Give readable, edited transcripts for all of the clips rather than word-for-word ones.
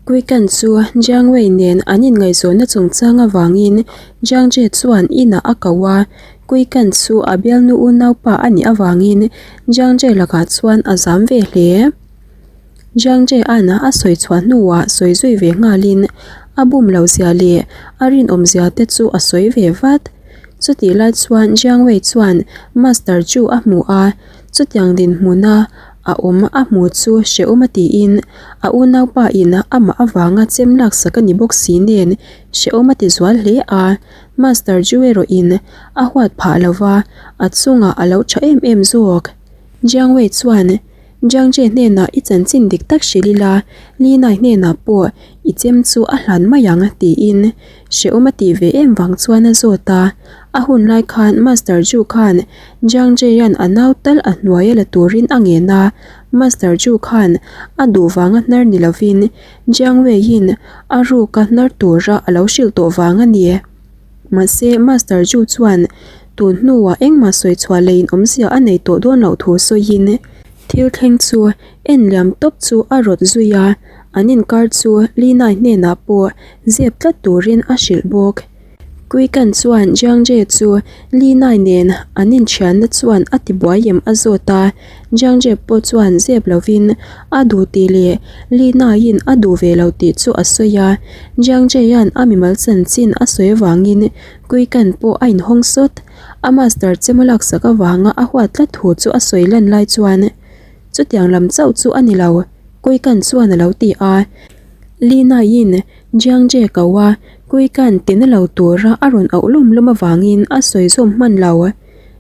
Kuikan chu Jiang Wei nen an inngaihzawnna chungchang avangin Jiang Jie chuan inah a ko a, Kuikan chu a bialnu unaupa a nih avangin Jiang Jie lakah chuan a zam ve hle. Jiang Jie-a'n a sawi chhuah hnuah sawi zui ve nghalin a bum lo zia leh a rinawm zia te chu a sawi ve vat. Chutih lai chuan Jiang Wei chuan Master Chu a hmu a, Chutiang dinhmuna a awm a hmu chu hrehawm a tiin a unaupa in amah avanga chem laksak a ni bawk si nen hrehawm a ti zual hle a. Master Ju erawh in a huat phah lova a chungah a lo tha em em zawk. Jiang Wei chuan Jiang Jie hnenah i chanchin dik tak hrilh ila, Li Nai hnenah pawh i chem chu a hlan mai ang tiin Hrehawm a tih ve em vang chuan a zawt a, a hun lai khan Master Ju khan Jiang Jie-a'n a nau tal a hnuai a la turin a ngen a, Master Ju khan a duh vanga hnar ni lovin Jiang Wei-in a ruka hnar tura a lo hrilh tawh vang a ni. Mahse, Master Ju chuan tun hnuah engmah sawi chhuah leh inawmzia a nei tawh dawn loh thu sawiin thil thleng chu en liam tawp chu a rawt zui a. An inkar chu Linai hnenah pawh zep tlat turin a hrilh bawk. Kuikan chuan Jiang Jie chu Linai nen an inthianna chuan a tibuai em a zawt a, Jiang Jie pawh chuan zep lovin a duh tih leh Linaiin a duh ve lo tih chu a sawi a. Jiang Jie-a'n a mimal chanchin a sawi avangin Kuikan pawh a inhawng sawt. A master chema laksak avanga a huat tlat thu chu a sawi lan lai chuan Chutiang lam chauh chu a ni lo, Kuikan chuan a lo ti a. Lina-in Jiang Jie ko a, Kuikan tina lo tura a rawn auh lawm lawm avangin a sawi zawm hman lo.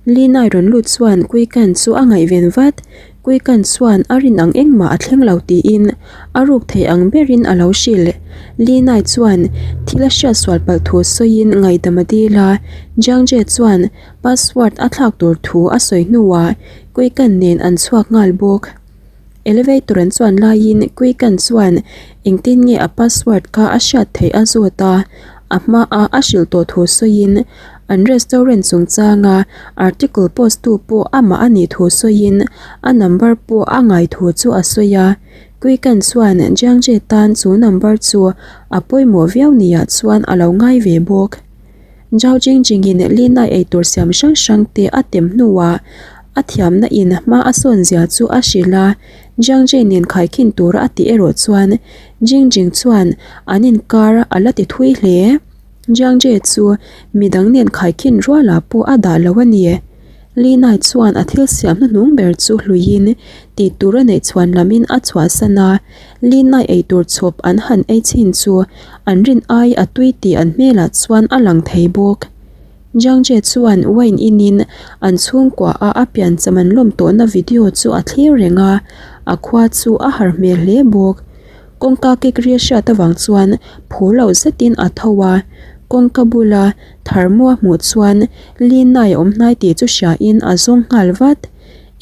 Lina-i rawn lut chuan Kuikan chu a ngaihven vat, Kuikan chuan a rin ang engmah a thleng lo tiin a ruk thei ang berin a lo hrilh. Lina-i chuan thil a hriat sual palh thu sawiin ngaihdam a dil a, Jiang Jie chuan password a thlak tur thu a sawi hnuah Kuikan nen an chhuak nghal bawk. Elevator an chuan laiin Kuikan chuan engtin nge a password kha a hriat theih a zawt a, a hmaa a hrilh tawh thu sawiin an restaurant chungchanga article post tu pawh amah a nih thu sawiin a number pawh a ngai thu chu a sawi a. Kuikan chuan Jiangje tan chu number chu a pawimawh viau niah chuan a lo ngai ve bawk. Zhao Jingjingin Lin-a eitur siam hrang hrang te a tem hnuah a thiamna in hma a sawn zia chu a hrilh a, Jiang Jie nen khaikhin tura a tih erawh chuan Jingjing chuan an inkar a la ti thui hle. Jiang Jie chu midang nen khaikhin rualah pawh a dah lo a ni. Lin-a chuan a thil siam hnuhnung ber chu hluiin tih tur a neih chhuan lamin a chhuahsan a, Lin-a eitur chhawp an han ei chin chu an rin ai a tui tih an hmelah chuan a lang thei bawk. Jiang Jie chuan wine inin an chhungkua a a piancham an lawm tawhna video chu a thlir reng a, a khua chu a har hmel hle bawk. Kawngka kik ri a hriat avang chuan phur lo zetin a tho a, kawngka bula tharmua hmuh chuan Lin-a a awm hnai tih chu hriain a zawng nghal vat.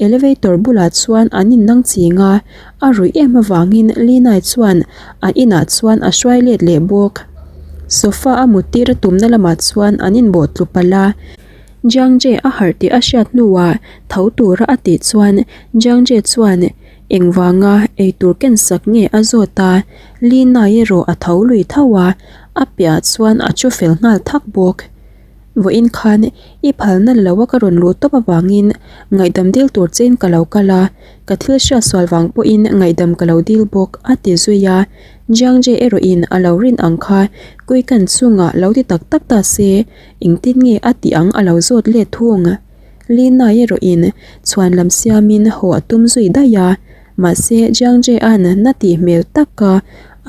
Elevator bulah chuan an innang ching a, a ruih em avangin Lina chuan a inah chuan a hruai let leh bawk. Sofa a muttir a tumna lamah chuan an inbawh tlu palh a, Jiang Jie a harh tih a hriat hnuah tho tura a tih chuan Jiang Jie chuan engvanga eitur ken sak nge a zawt a, Lina erawh a tho lui tho a, a piahah chuan a thu fel nghal thak bawk. Vawiin khan i phalna lo a ka rawn luh tawp avangin ngaihdam dil tur chein ka lo kal a, ka thil hriat sual vang pawhin ngaihdam ka lo dil bawk a ti zui a. Jiang Jie erawhin a lo rin ang kha Kuikan chungah lo ti tak tak ta se engtin nge a tih ang a lo zawt let thung. Li Nai erawhin chhuan lam siamin haw a tum zui daih a, mahse Jiang Jie-a'n na tih hmel taka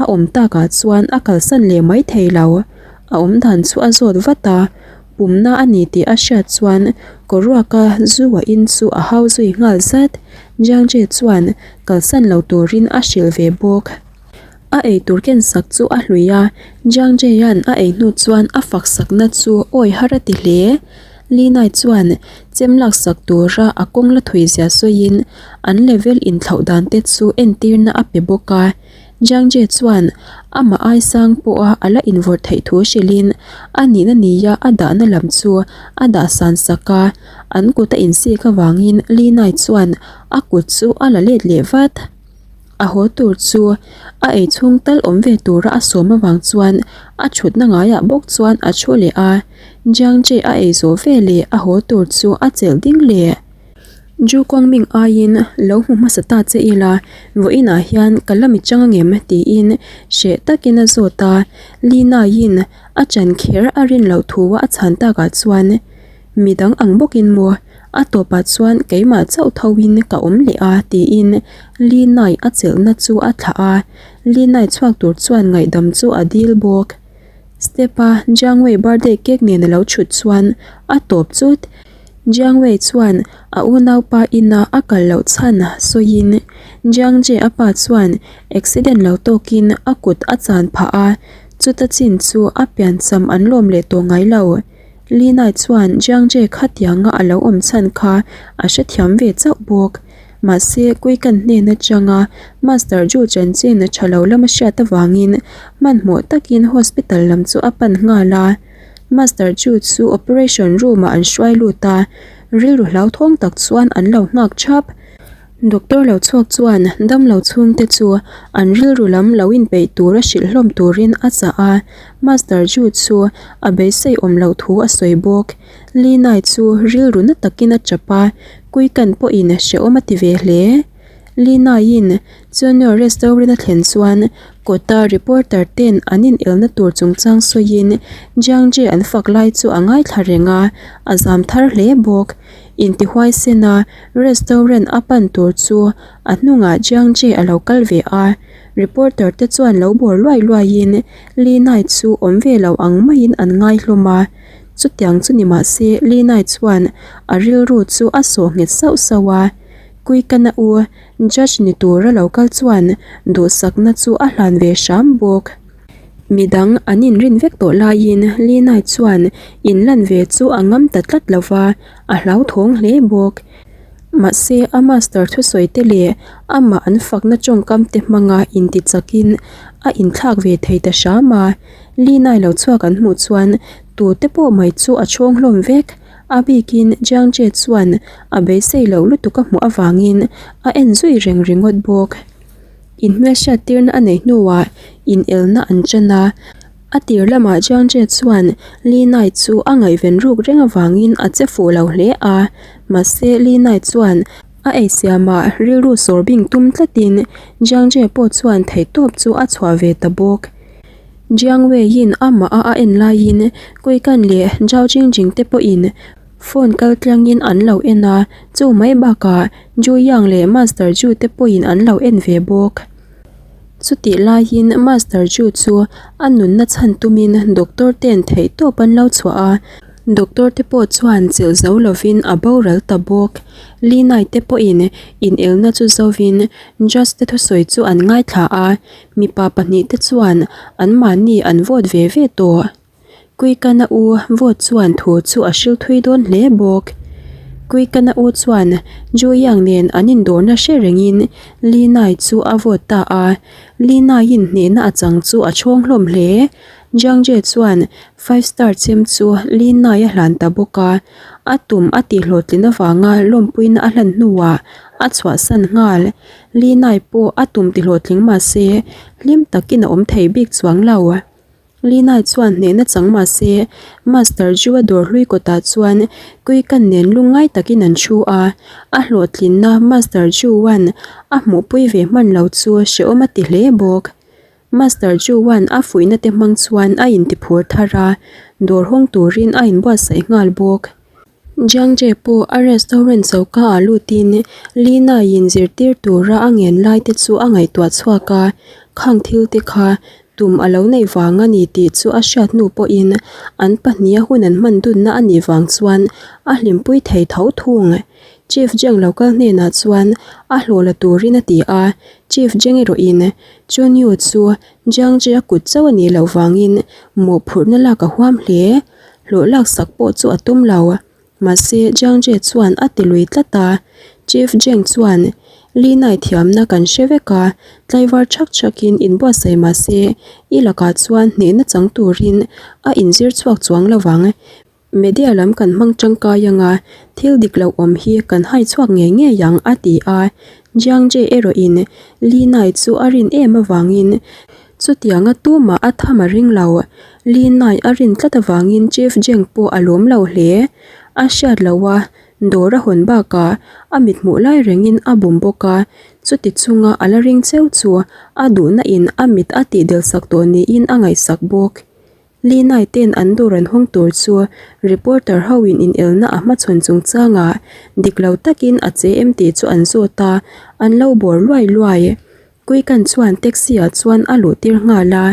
a awm takah chuan a kalsan leh mai thei lo. A awm dan chu a zawt vat a, pumna a ni tih a hriat chuan Kawruaka zu a in chu a hau zui nghal zat. Jiang Jie chuan kalsan lo turin a hrilh ve bawk. A eitur ken sak chu a hlui a, Jiang Jie-a'n a ei hnu chuan a fak sakna chu awi har a ti hle. Li Nai chuan chem lak sak tura a kawng la thui zia sawiin an level inthlauh dan te chu entirna a pe bawk a. Jiang Jie chuan amah ai sang pawha a la invawrh theih thu hrilhin a nihna nia a dahna lam chu a dah san sak a, an kut a insik avangin Li Nai chuan a kut chu a la let leh vat. A haw tur chu a ei chhung tal awm ve tura a sawm avang chuan a thutna ngaiah bawk chuan a thu leh a. Jiang Jie a ei zawh veleh a haw tur chu a chelh ding leh. Ju Kongming aiin lo hmu hmasa ta che ila, vawiinah hian ka la mi chang angem? tiin hreh takin a zawt a. Li Naiin a chan kher a rin loh thu a chhan takah chuan Midang ang bawkin maw? A tawpah chuan keimah chauh thoin ka awm leh a tiin Li Nai a chelhna chu a thlah a. Li Nai chhuak tur chuan ngaihdam chu a dil bawk. Step a Jiang Wei birthday cake nen a lo chhut chuan a tawp chut. Jiang Wei chuan a unaupa ina a kal loh chhan sawiin Jiang Jie a pa chuan accident lo tawkin a kut a chan phah a, chuta chin chu a piancham an lawm leh tawh ngai lo. Li Nai chuan Jiang Jie khatianga a lo awm chhan kha a hrethiam ve chauh bawk. Mahse, Kuikan hnen atanga Master Zhu chanchin tha lo lama hriat avangin hmanhmawh takin hospital lam chu a pan nghal a. Master Zhu chu operation room ah an hruai lut a, rilru hlauthawng tak chuan an lo nghak thap. Doctor lo chhuak chuan damlo chhungte chu an rilru lam lo inpeih tura hrilh hlawm turin a chah a, Master Ju chu a beisei awm loh thu a sawi bawk. Li Nai chu rilru na takin a chap a, Kuikan pawhin hrehawm a ti ve hle. Li Naiin Junior Restaurant a thlen chuan kawta reporter ten an inelna tur chungchang sawiin Jiang Jie an fak lai chu a ngaithla reng a, a zam thar hle bawk. Intihuaisen a restaurant a pan tur chu a hnungah Jiang Jie a lo kal ve a, reporter te chuan lo bawr luai luai in Li Nai chu awm ve lo ang maiin an ngai hlawm a, chutiang chu ni mah se Li Nai chuan a rilru chu a sawh nghet sauh sauh a, Kuikana u judge ni tura lo kal chuan duhsakna chu a hlan ve hram bawk. Midang an inrin vek tawh laiin Li Nai chuan inlan ve chu a ngam ta tlat lo va, a hlauthawng hle bawk. Mahse a master thusawi te leh amah an fakna tawngkam te hmanga inti chakin a inthlak ve thei ta hram a. Li Nai lo chhuak an hmuh chuan tute pawh mai chu a chhawng hlawm vek. A bikin Jiang Jie chuan a beisei loh lutuk a hmuh avangin a en zui reng ringawt bawk. Inhmelhriat tirna a neih hnuah inelna an ṭan a, a tir lamah Jiang Jie chuan Li Nai chu a ngaihven ruk reng avangin a che fuh lo hle a, mahse Li Nai chuan a eisiamah rilru sawr bing tum tlatin Jiang Jie pawh chuan theihtawp chu a chhuah ve ta bawk. Jiang Wei-in amah a a en laiin Kui Kan leh Zhao Jingjing te pawhin Phone kal tlangin an lo en a, chu mai bakah Ju Yang leh Master Ju te pawhin an lo en ve bawk. Chutih laiin Master Ju chu a nunna chhan tumin doctor ten theihtawp an lo chhuah a, doctor te pawh chuan chelh zo lovin a boral ta bawk. Li Nai te pawhin inelna chu zovin Judge te thusawi chu an ngaithla a, mipa pahnihte chuan anmahni an vote ve ve tawh. Kuikana u vote chuan thu chu a hril thui dawn hle bawk. Kuikana u chuan Ju Yang nen an indawrna hre rengin Li Nai chu a vote ta a, Li Naiin hnehna a chang chu a chhawng hlawm hle. Jiang Jie chuan five star chem chu Li Nai a hlan ta bawk a, a tum a tihhlawhtlin avanga lawmpuina a hlan hnuah a chhuahsan nghal. Li Nai pawh a tum tihlawhtling mahse hlim takin a awm thei bik chuang lo. Lina chuan hnehna chang mah se, Master Ju-a dawr hlui kawtah chuan Kuikan nen lungngai takin an thu a, a hlawhtlinna Master Ju-a'n a hmuhpui ve hman lo chu hrehawm a ti hle bawk. Master Ju-a'n a fuihna te hmang chuan a intiphur thar a, dawr hawng turin a inbuatsaih nghal bawk. Jiang Jie pawh a restaurant choka ah lutin Li Nai-in zirtir tura a ngen lai te chu a ngaihtuah chhuak a, khang thil te kha tum a lo neih vang a ni tih chu a hriat hnu pawhin an pahniha hun an hman dunna a nih vang chuan a hlimpui thei tho thung. Chief Jiang lo kal hnenah chuan a hlawh la turin a ti a, Chief Jiang erawhin Chun Yu chu Jiang Jie a kut chauh a nih loh vangin mawhphurhna lak a huam hle. Hlawh laksak pawh chu a tum lo. Mahse, Jiang Jie chuan a ti lui tlat a. Chief Zheng chuan, Li Nai thiamna kan hre vek a, tlaivar chhak chhakin inbuatsaih mah se, i lakah chuan hnehna chang turin a inzir chhuak chuang lo vang. Media lam kan hmang tangkai anga thil dik lo awm hi kan hai chhuak ngei ngei ang, a ti a. Jiang Jie erawhin Li Nai chu a rin em avangin chutianga tumah a tham a ring lo. Li Nai a rin tlat avangin Chief Jeng pawh a lawm lo hle. A hriat loh a, dawr a hawn bakah a mithmuh lai rengin a bum bawk a, chuti chunga a la ring cheu chu a duhna in a mit a tihdel sak tawh niin a ngaihsak bawk. Li Nai ten an dawr an hawng tur chu reporter ho in inelna a hmachhawn chungchangah dik lo takin a che em tih chu an zawt a, an lo bawr luai luai. Kuikan chuan taxi ah chuan a luh tir nghal a,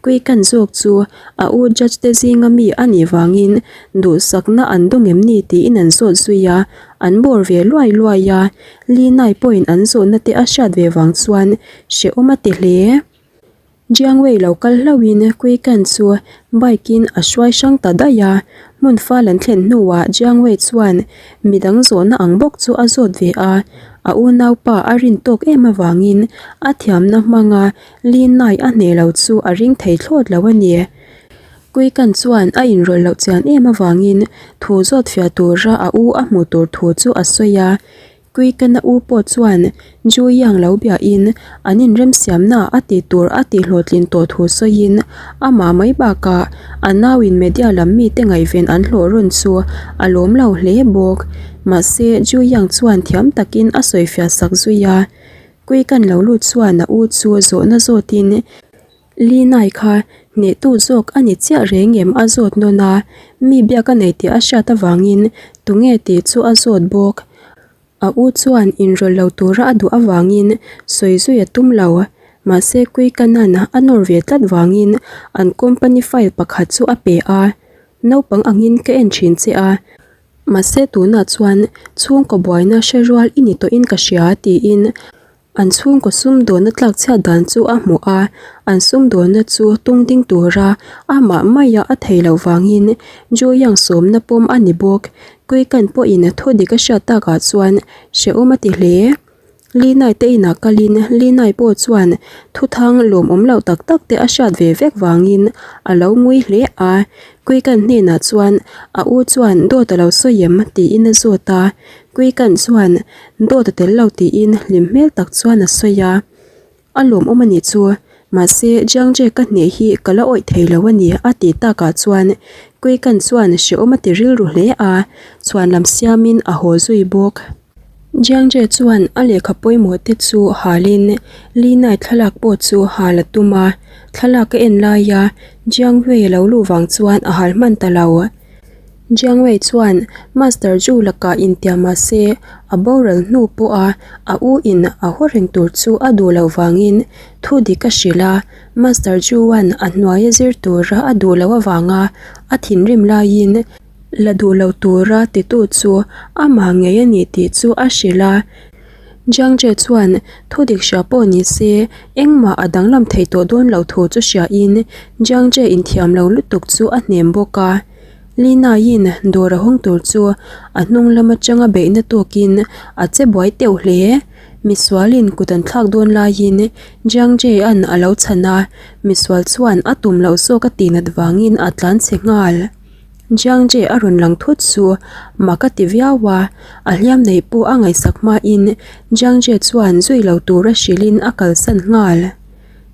Kuikan zawk chu a u judge te zinga mi a nih vangin duhsakna an dawng em ni tiin an zawt zui a, an bawr ve luai luai a, Li Nai pawhin an zawhna te a hriat ve vang chuan hrehawm a ti hle. Jiang Wei lo kal hlauhin Kuikan chu bike in a hruai hrang ta daih a, hmun fal an thlen hnuah Jiang Wei chuan midang zawhna ang bawk chu a zawt ve a, a unaupa a rin tawk em avangin a thiamna hmanga Li Nai a hneh lo chu a ring thei thlawt lo a ni. Kuikan chuan a inrawlh loh chian em avangin thu zawt fiah tura a u a hmuh tur thu chu a sawi a, Kuikana u pawh chuan Ju Yang lo biahin an inremsiamna a tih tur a tihhlawhtlin tawh thu sawiin amah mai bakah a nauin media lam mite ngaihven an hlawh rawn chu a lawm lo hle bawk. Mahse, Ju Yang chuan thiam takin a sawifiah sak zui a. Kuikan lo lut chuan a u chu zawhna zawtin Li Nai kha hnehtu zawk a ni chiah reng em a zawt nawn a, mi biak a nei tih a hriat avangin tunge tih chu a zawt bawk. A u chuan inrawlh lo tura a duh avangin sawi zui a tum lo. Mahse Kuikanan a nawr ve tlat vangin an company file pakhat chu a pe a, Naupang angin ka en thin che a, mahse tunah chuan chhungkaw buaina hre rual i ni tawhin ka hria tiin An chhungkaw sumdawnna tlakchhiat dan chu a hmuh a, an sumdawnna chu tung ding tura amah maia a thei loh vangin Ju Yang sawmna pawm a ni bawk. Kuikan pawhin thu dik a hriat takah chuan hrehawm a ti hle. Li Nai te inah kalin Li Nai pawh chuan thuthang lawmawm loh tak tak te a hriat ve vek vangin a lo ngui hle a. Kuikan hnenah chuan a u chuan dawt a lo sawi em tiin a zawt a. Kuikan chuan Dawt a tel lo tiin hlim hmel tak chuan a sawi a, A lawmawm a nih chu, mahse Jiang Jie ka hneh hi ka la awih thei lo a ni a tih takah chuan Kuikan chuan hrehawm a ti rilru hle a, chhuan lam siamin a haw zui bawk. Jiang Jie chuan a lehkha pawimawh te chu halin Li Nai thlalak pawh chu hal a tum a, thlalak a en laia Jiang Wei a lo luh vang chuan a hal hman ta lo. Jiang Wei chuan Master Zhu lakah intiam mah se a boral hnu pawha a u in a haw reng tur chu a duh loh vangin thu dik a hrilh a, Master Zhu-a'n a hnuaia zir tura a duh loh avanga a thinrim laiin la duh lo tura titu chu amah ngei a ni tih chu a hrilh a. Jiang Jie chuan thu dik hria pawh ni se engmah a danglam thei tawh dawn loh thu chu hriain Jiang Jie inthiam lo lutuk chu a hnem bawk a. Lina-in dawr a hawng tur chu a hnung lam atanga beihna tawkin a che buai teuh hle. Misualin kut an thlak dawn laiin Jiang Jie-a'n a lo chhan a, misual chuan a tum loh zawk a tihnat vangin a tlan chhe nghal. Jiang Jie a rawn lang thut chu mak a ti viau a, a hliam neih pawh a ngaihsak hmain Jiang Jie chuan zui lo tura hrilhin a kalsan nghal.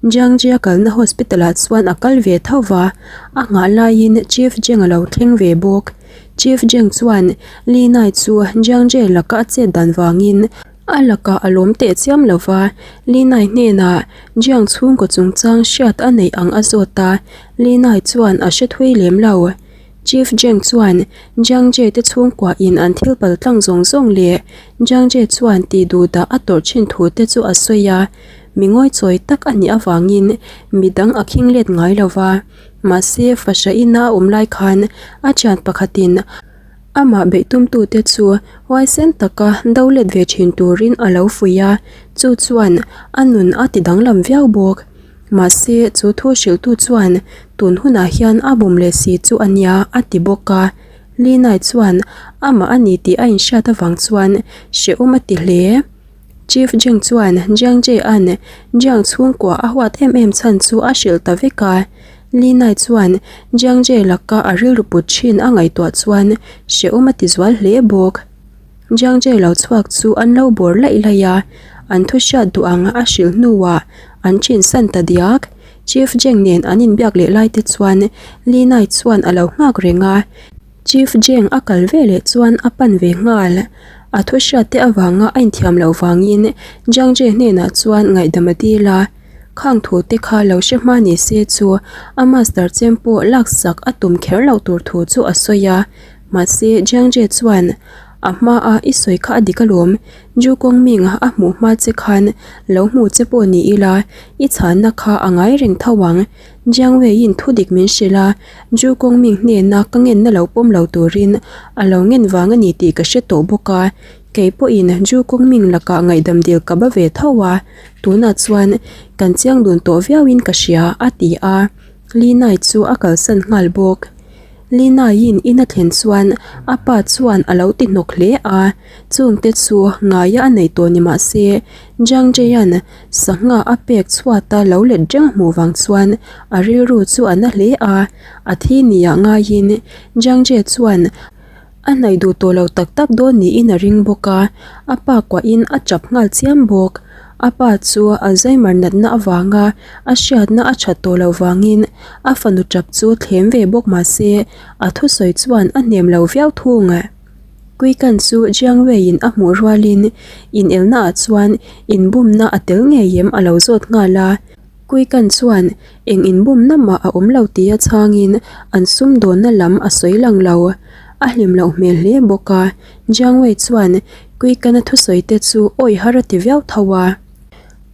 Jiang Jia kalna hospital ah chuan a kal ve tho va, a nghah laiin Chief Jeng a lo thleng ve bawk. Chief Jeng chuan Li Nai chu Jiang Jia laka a chet dan vangin a lakah a lawm teh chiam lo va, Li Nai hnenah Jiang chhungkaw chungchang hriat a neih ang a zawt a, Li Nai chuan a hre thui lem lo. Chief Jeng chuan Jiang Jie te chhungkua in an thil pal tlang zawng zawng leh Jiang Jie chuan tih duh dah a tawrh thin thu te chu a sawi a. Mi ngawichawi tak a nih avangin mi dang a khing let ngai lo va, mahse fahra ina a awm lai khan a thian pakhatin amah beih tumtute chu huaisen taka do let ve thin turin a lo fuih a, chu chuan a nun a ti danglam viau bawk. Mahse chu thu hrilhtu chuan tun hunah hian a bum leh si chu a nia a ti bawk a, Linai chuan amah a ni tih a inhriat avang chuan hrehawm a ti hle. Chief Jeng chuan Jiang Jie-a'n Jiang chhungkua a huat em em chhan chu a hrilh ta vek a. Li Nai chuan Jiang Jie laka a rilru put thin a ngaihtuah chuan hrehawm a ti zual hle bawk. Jiang Jie lo chhuak chu an lo bawr laih laih a, An thu hriat duh ang a hrilh hnuah an ṭhinsan ta diak. Chief Jeng nen an inbiak leh lai te chuan Li Nai chuan a lo nghak reng a. Chief Jeng a kal ve leh chuan a pan ve nghal. A thu hriat te avanga a inthiam loh vangin Jiang Jie hnenah chuan ngaihdam a dil a. Khang thu te kha lo hre hma ni se chu a master chem pawh laksak a tum kher loh tur thu chu a sawi a. Mahse Jiang Jie chuan a hmaa i sawi kha a dik alawm. Ju Kawngming a hmuh hma che khan lo hmu che pawh ni ila i chhanna kha a ngai reng tho ang. Jiang Weiin thu dik min hrilh a, Ju Kawngming hnena ka ngenna lo pawm lo turin a lo ngen vang a ni tih ka hre tawh bawk a, kei pawhin Ju Kawngming lakah ngaihdam dil ka ba ve tho a, tunah chuan kan chiang dun tawh viauin ka hria, a ti a, Li Nai chu a kalsan nghal bawk. Li Naiin in a thlen chuan a pa chuan a lo ti hnawk hle a, chungte chu ngaia a nei tawh ni mah se, Jiang Jeian sangha a pek chhuata lo let reng a hmuh vang chuan a rilru chu a na hle a, a thi nia ngaiin Jiang Jie chuan a hnaih duh tawh lo tak tak dawn niin a ring bawk a, a pa kuahin a chap nghal chiam bawk. A pa chu Alzheimer natna avanga a hriatna a that tawh loh vangin a fanu tap chu thlem ve bawk mah se a thusawi chuan a hnem lo viau thung. Kuikan chu Jiang Wei-in a hmuh rualin inelna ah chuan inbumna a tel ngei em a lo zawt nghal a. Kuikan chuan eng inbumna mah a awm lo tia chhangin an sumdawnna lam a sawi lang lo. A hlim loh hmel hle bawk a. Jiang Wei chuan Kuikana thusawi te chu awi har a ti viau tho a.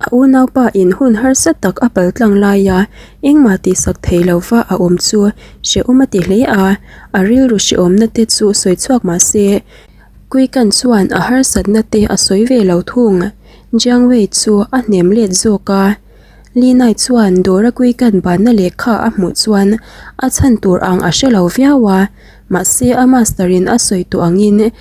A unaupa in hun harsa tak a pal tlang lai a, engmah tihsak thei lova a awm chu hrehawm a ti hle a, a rilru hrehawmna te chu sawi chhuak mah se, Kuikan chuan a harsatna te a sawi ve lo thung. Jiang Wei chu a hnem let zawk a. Li Nai chuan dawra Kuikan banna lehkha a hmuh chuan a chhan tur ang a hre lo viau a, mahse a master in a sawi tawh angin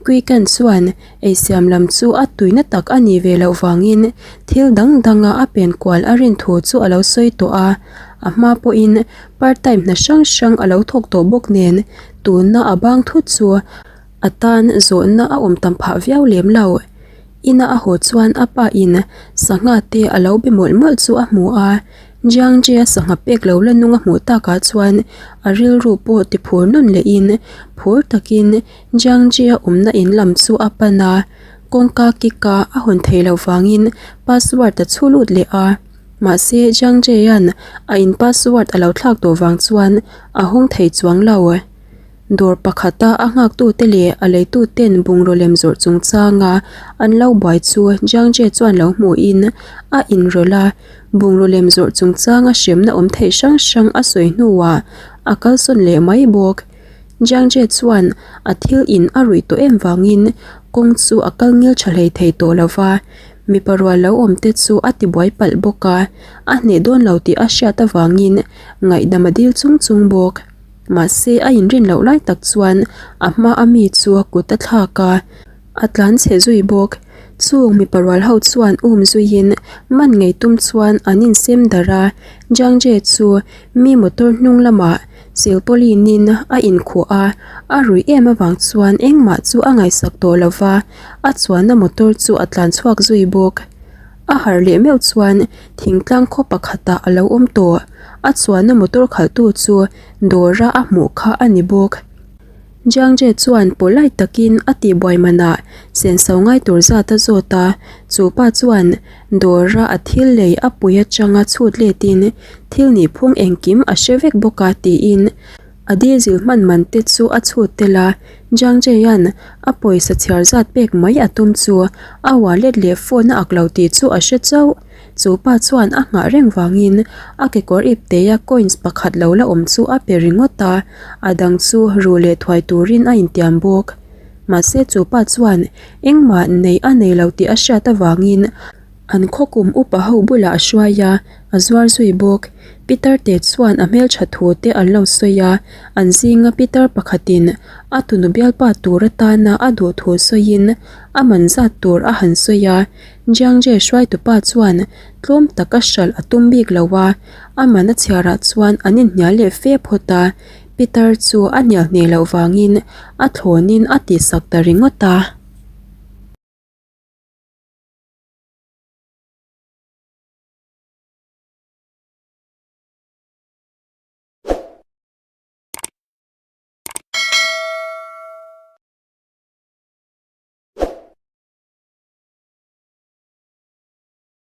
Kuikan chuan Eisiam lam chu a tuina tak a nih ve loh vangin thil dang danga a pen kual a rin thu chu a lo sawi tawh a, a hma pawhin part time hna hrang hrang a lo thawk tawh bawk nen tuna a bang thut chu a tan zawhna a awm tam phah viau lem lo. Ina a haw chuan a pa in sangha te a lo be mawlh mawlh chu a hmu a, Jiang Jia sangha pek lo la nung a hmuh takah chuan a rilru pawh ti phur nawn lehin phur takin Jiang Jia awmna in lam chu a pan a, kawngka kik a a hawn theih loh vangin password a chhu lut leh a, mahse Jiang Jia'n a in password a lo thlak tawh vang chuan a hawng thei chuang lo. Dawr pakhata a nghaktute leh a leituten bungraw lem zawrh chungchanga an lo buai chu Jiang Jia chuan lo hmuhin a inrawlh a, bungraw lem zawrh chungchanga hremna awm theih hrang hrang a sawi hnuah a kalsawn leh mai bawk. Jiang Jie chuan a thil in a ruih tawh em vangin kawng chu a kal ngil tha hlei thei tawh lo va, mipa rual lo awm te chu a ti buai palh bawk a, a hneh dawn lo tih a hriat avangin ngaihdam a dil chung chung bawk. Mahse a inrin loh lai tak chuan a hma a mi chu a kut a thlak a, a tlan chhe zui bawk. Chung mipa rual ho chuan um zuiin man ngei tum chuan an insem darh a, Jiang Jie chu mi motor hnung lamah Silpauline-in a inkhuh a, a ruih em avang chuan engmah chu a ngaihsak tawh lo va, a chuanna motor chu a tlan chhuak zui bawk. A harh leh meuh chuan thingtlang khaw pakhatah a lo awm tawh, a chuanna motor khalhtu chu dawra a hmuh kha a ni bawk. Jiang Jie chuan polite takin a tihbuai manah senso ngai tur zat a zawt a, chu pa chuan dawra a thil lei a pui atanga chhut letin thil nihphung engkim a hre vek bawk a tiin a diesel hman man te chu a chhut tel a, Jiang Jie-a'n a pawisa chhiar zat pek mai a tum chu a wallet leh phone a ak lo tih chu a hre chauh. Chu pa chuan a nghah reng vangin a kekawr ipteia coins pakhat lo la awm chu a pe ringawt a, a dang chu ru leh thuai turin a intiam bawk. Mahse chu pa chuan engmah neih a nei lo tih a hriat avangin an khawkum upa ho bulah a hruai a, a zuar zui bawk. Pitar te chuan a hmeltha thu te an lo sawi a, an zinga pitar pakhatin a tunu bialpa tur atana a duh thu sawiin a man zat tur a han sawi a. Jiang Jie hruaitupa chuan tlawm taka hralh a tum bik lo a, a man a chhiarah chuan an inhnial leh fe phawt a, Peter chu a hnial hneh loh vangin a thlawnin a tihsak ta ringawt a.